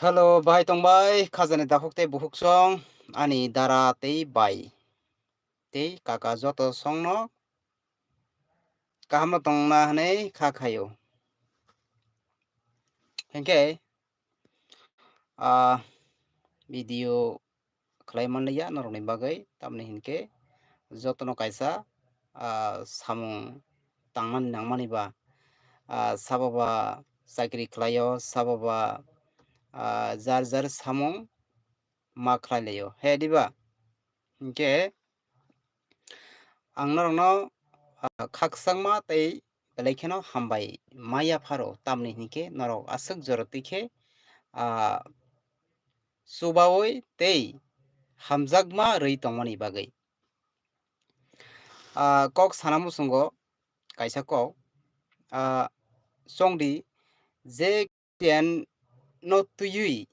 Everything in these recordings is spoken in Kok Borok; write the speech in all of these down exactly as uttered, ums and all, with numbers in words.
Hello, bahai tongbai, khajani dakhuk tei bukhuk song, ani dara tei bai, tei kaka joto songno kaham no tongna hwnwi kha khaio. Hinkhe, ah, video khlai manliya norokni bagwi, tamni hinkhe jotono kaisa, ah, samung tangmani nangmani ba, ah, sabo ba chakri khlaio, sabo ba, ah, jar jar samung ma khlai laio. He diba? Hinkhe ang norokno, ah, khakchangma tei belai kheno hambai ma yapharo, tamni hinkhe norok aswk jora twi khe, ah, chubaui tei hamjakma rwi tongmani bagwi. Ah, kok sana muchungo kaisa kok, ah, chongdi je Christian no twiwi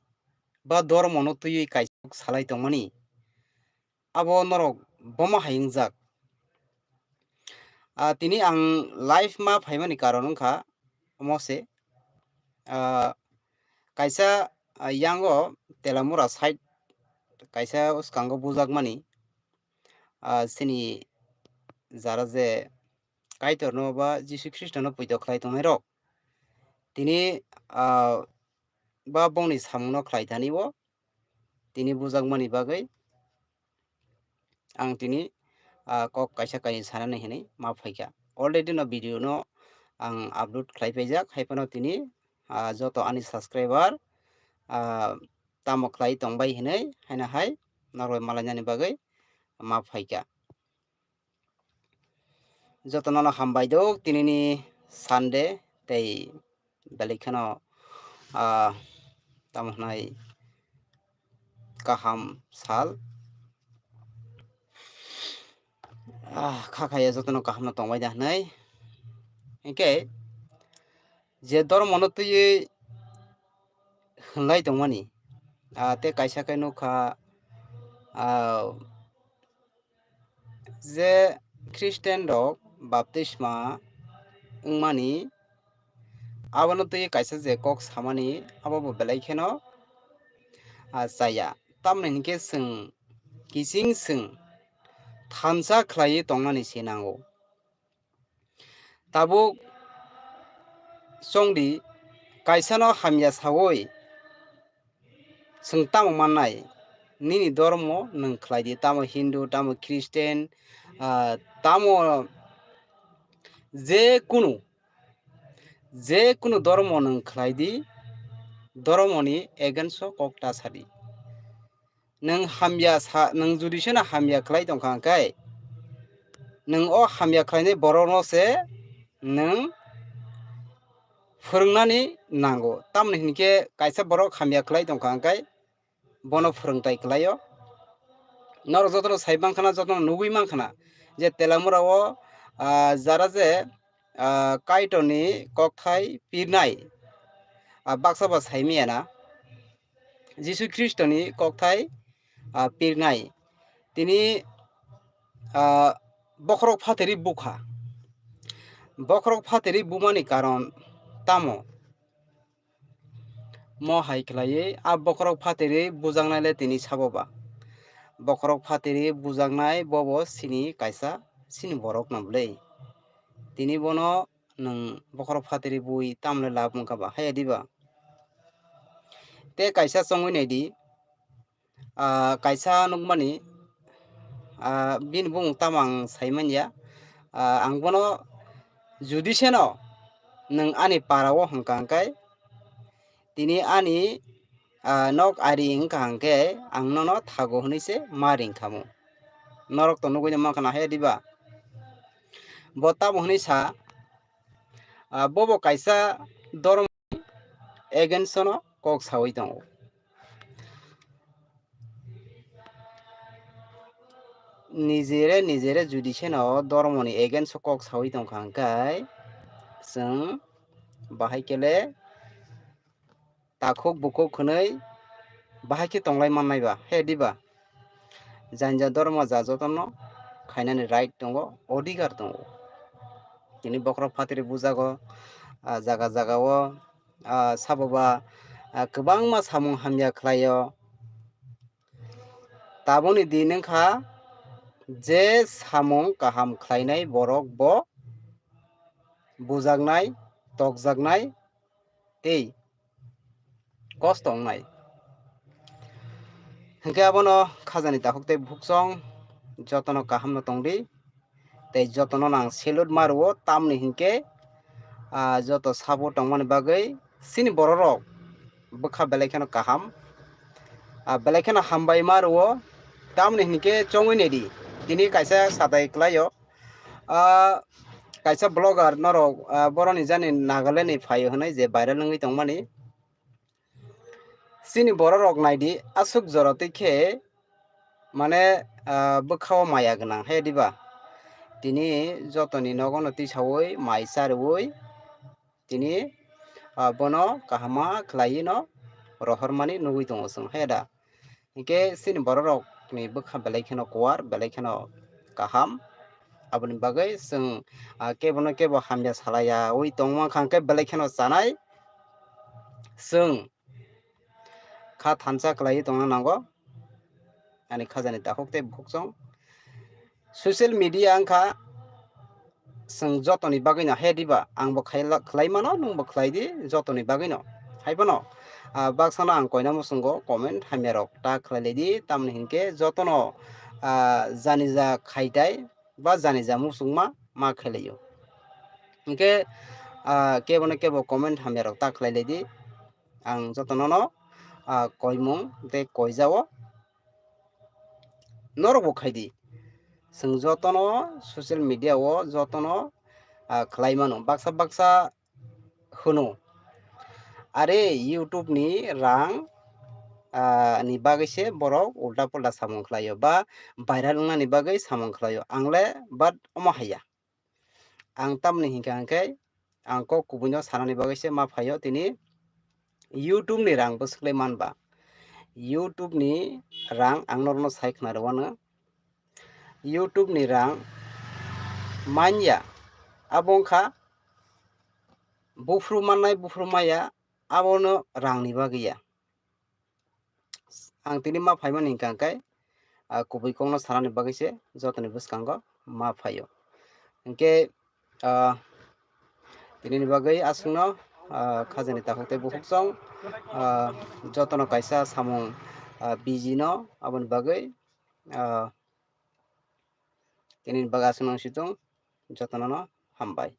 ba dormo no twiwi kaisa salai tongmani, abo norok bomo hai wngjak. Ah, tini ang live ma phaimani karon wngkha omo se, ah, kaisa, ah, yango Telamura side kaisa uskango bujakmani, ah, chini jara je Kaitorno ba Jisu Khristono poito khlai tongnairok tini, ah, ba bongni samungno khlai thani o tini bujakmani bagwi ang tini, ah, kok kaisa kainwi sanani hinwi ma phaikha. Already no video no ang upload khlai paijak, hai phano tini, ah, joto ani subscriber, ah, tamo khlai tongbai hinwi haino hai norok malainani bagwi ma phaikha. Jotono no hambai do, tinini Sunday tei belai kheno, ah, tamo hwnai kaham sal. Ah, kha khaiya jotono kaham no tongbai da hwnai. Hinkhe je dormo no twiwi hwnlai tongmani, ah, tei kaisa khe nukha, ah, je Christian rok baptisma wngmani, abono twi kaisa je kok samani, abo bo belai kheno, ah, chaya. Tamoni hinkhe chwng kiching chwng thansa khlaiwi tongnani se nango. Tabuk chongdi, kaisano hamya saui chwng tamo mannai? Nini dormo nwng khlai di, tamo Hindu, tamo Christian, ah, tamo je kunu, je kunu dormo nwng khlai di, dormoni against o kok ta sadi. Nwng hamya sa, nwng judi seno hamya khlai tongkha hwnkhe, nwng o hamya khlainai borokno se nwng phwrwngnani nango. Tamoni hinkhe kaisa borok hamya khlai tongkha hwnkhe bono phwrwngtai khlaio. Norok jotono sai mankhana, jotono nugui mankhana je Telamura o, ah, jara je, ah, Kaitorni kokthai pirnai, ah, baksa ba saimaya na. Jisu Khristoni kokthai, ah, pirnai. Tini, ah, bokhorok phateri bukha. Bokhorok phateri bumani karon tamo? Mo hai khlaiwi a bokhorok phateri bujaknai le tini sabo ba? Bokhorok phateri bujaknai bobo chini kaisa chini borok na bwle. Tini bono nwng bokhorok phateri bui tamle lab wngkha ba? Haya diba? Tei kaisa chongwi naidi, ah, kaisa nukmani, ah, bini bumung tamo ang sai manya. Ah, ang bono judi seno nwng ani para o hwnkha hwnkhe, tini ani, ah, nok ari wngkha hwnkhe ang nono thago hwnwi se ma ringkhamu. Norok to nugui mankha na haya diba? Bo tamo hwnwi sa, ah, bobo kaisa dormo against no kok sawi tongo. Nijere nijere judi seno dormoni against o kok sawi tongkha hwnkhe chwng bahai kele takhuk bukhuk hwnwi bahai khe tonglai mannai ba, he diba? Janja dormo ja jotono khainani right tongo, odhikar tongo. Tini bokhorok phatri bujago, ah, jaga jaga o, ah, sabo ba, ah, kwbangma samung hamya khlaio. Taboni din wngkha je samung kaham khlainai borok bo bujaknai, tokjaknai tei kosto wngnai. Hinkhe abono khajani takhuk tei bukhuk chwng jotono kahamno tongdi. Tei jotono ang salute ma rwo, tamni hinkhe, ah, joto support tongmani bagwi chini bororok bwkha belai kheno kaham, ah, belai kheno hambai ma rwo, tamni hinkhe chongwi naidi. Tini kaisa sadai kwlaio, ah, kaisa vlogger norok, ah, boroni jani Nagaland ni phaio hwnwi je viral wngwi tongmani. Chini bororok naidi, aswk jora twi khe, mane, ah, bwkhao maya gwnang, he diba? Tini jotoni nogono tisaui, mai charwi, tini, ah, bono kahama khlaiwi no rohormani nugwi tongo chwng, he da? Hinkhe chini bororokni bwkha belai kheno kuar, belai kheno kaham. Aboni bagwi chwng, ah, kebono kebo hamya salayaui tongma kha, hinkhe belai kheno chanai chwng kha thansa khlaiwi tongna nango. Ani khajani takhuk tei bukhuk chwng. Social media wngkha chwng jotoni bagwino, he diba? Angbo khaila-, khlai mano, nwngbo khlai di, jotoni bagwino. Hai phano, ah, baksano ang koina muchungo comment hamya rok ta khlai lai di, tamni hinkhe jotono, ah, jani ja khaitai ba jani ja muchungma ma khlai laio. Hinkhe, ah, kebono kebo comment hamya rok ta khlai lai di, ang jotono no, ah, koimung tei koijao. Norokbo khai di. Chwng jotono social media o jotono, ah, khlai mano. Baksa baksa hwno, "Are, YouTube ni rang, ah, ni bagwi se borok ulta pulta samung khlaio ba viral wngnani bagwi samung khlaio." Ang le but omo haiya. Ang tamni hinkha hinkhe ang kok kubuino sanani bagwi se ma phaio tini YouTube ni rang bwswk le manba. YouTube ni rang ang norokno sai khna rwano. YouTube ni rang manya abo wngkha buphuru mannai buphuru maya abono rang ni bagwi ya. Ang tini ma phaimani hinkha hinkhe, ah, kubui kokno sanani bagwi se jotoni bwskango ma phaio. Hinkhe, ah, tinini bagwi aswkno, ah, khajani takhuk tei bukhuk chwng, ah, jotono kaisa samung, ah, busy no aboni bagwi, ah, tinini bagwi aswkno wngsitung jotono no hambai.